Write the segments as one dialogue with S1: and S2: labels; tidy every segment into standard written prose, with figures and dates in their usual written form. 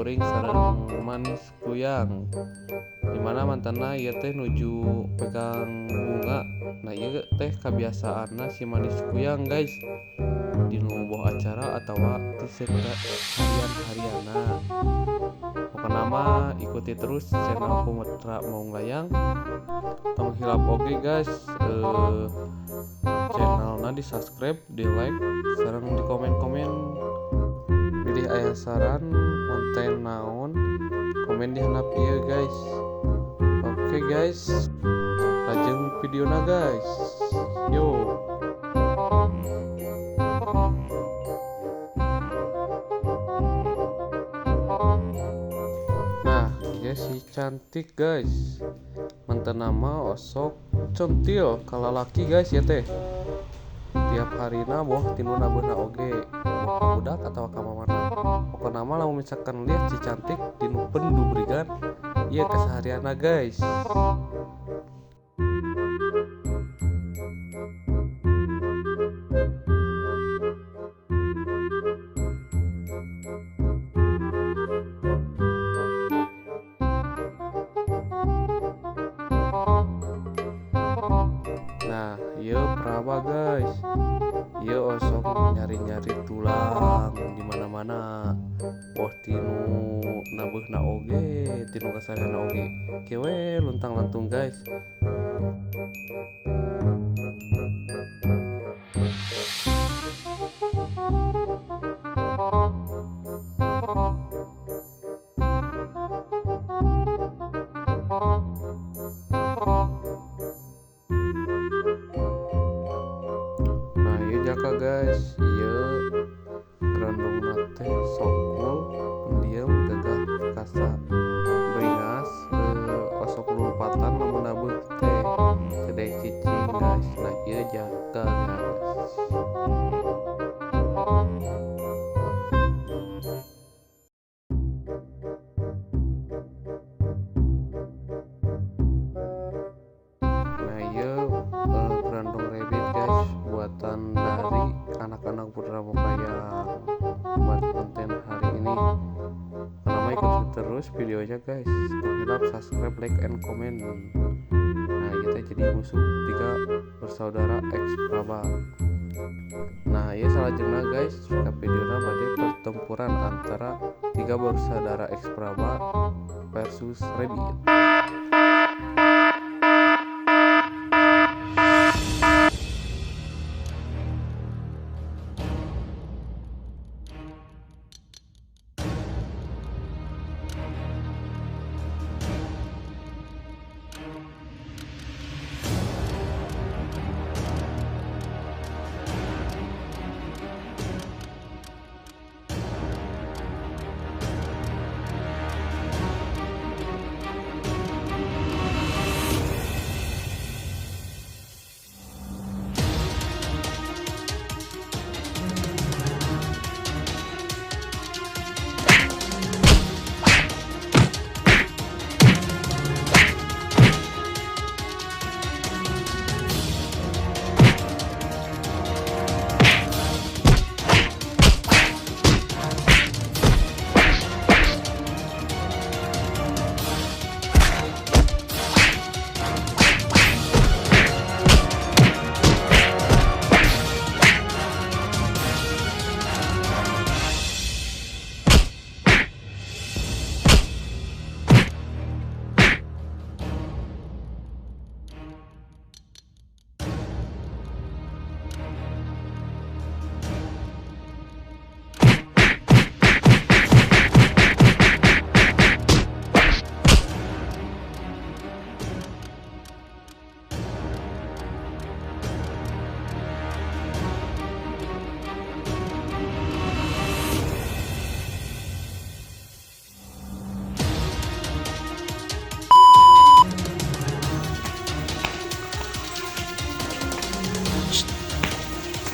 S1: Simkuring sareng Manis Kuyang. Dimana mantanna ieu teh nuju pegang bunga. Nah ieu teh kebiasaanna si Manis Kuyang guys, dinu boh acara atawa ti harian-harianna. Pokona mah ikuti terus channel Putra Maung Layang. Tong hilap oge guys, channelna di subscribe, di like, sareng di komen-komen. Pilih aya saran konten naon, komen di handap ieu guys. Oke guys, lajeng videona guys. Yo. Nah, ieu si cantik guys. Mantan nama osok centil kalalaki guys ya teh. Tiap harina boh tinu nabeuna oge, boh ka budak atawa ka mamana. Pokona mah lamun misalkan lihat si cantik dinu pendubrigan ieu keseharianna guys. Nah, ieu Praba guys. Ieu osok nyari-nyari tulang di mana-mana. Boh tinu nabeuhna oge, tinu kasarana oge. Kieu we luntang-lantung guys. Nah, ieu Jaka guys, ieu gerandongna teh sokul, pendiam, gagah perkasa, beringas, osok lompatan lamun nabeuh teh teu cicing guys. Nah, ieu Jaka guys. Nah, ieu gerandong rabbit guys, buatan dari anak-anak Putra Maung Layang buat konten hari ini. Pertama ikuti terus videonya guys, jangan lupa subscribe, like, and comment. Nah, kita jadi musuh tiga bersaudara ex Praba. Nah, ya salajengna guys, ke videona bade pertempuran antara tiga bersaudara ex Praba versus Rabbit.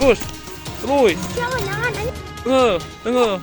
S1: Terus, terus.
S2: Jangan, jangan.
S1: Tunggu, tunggu.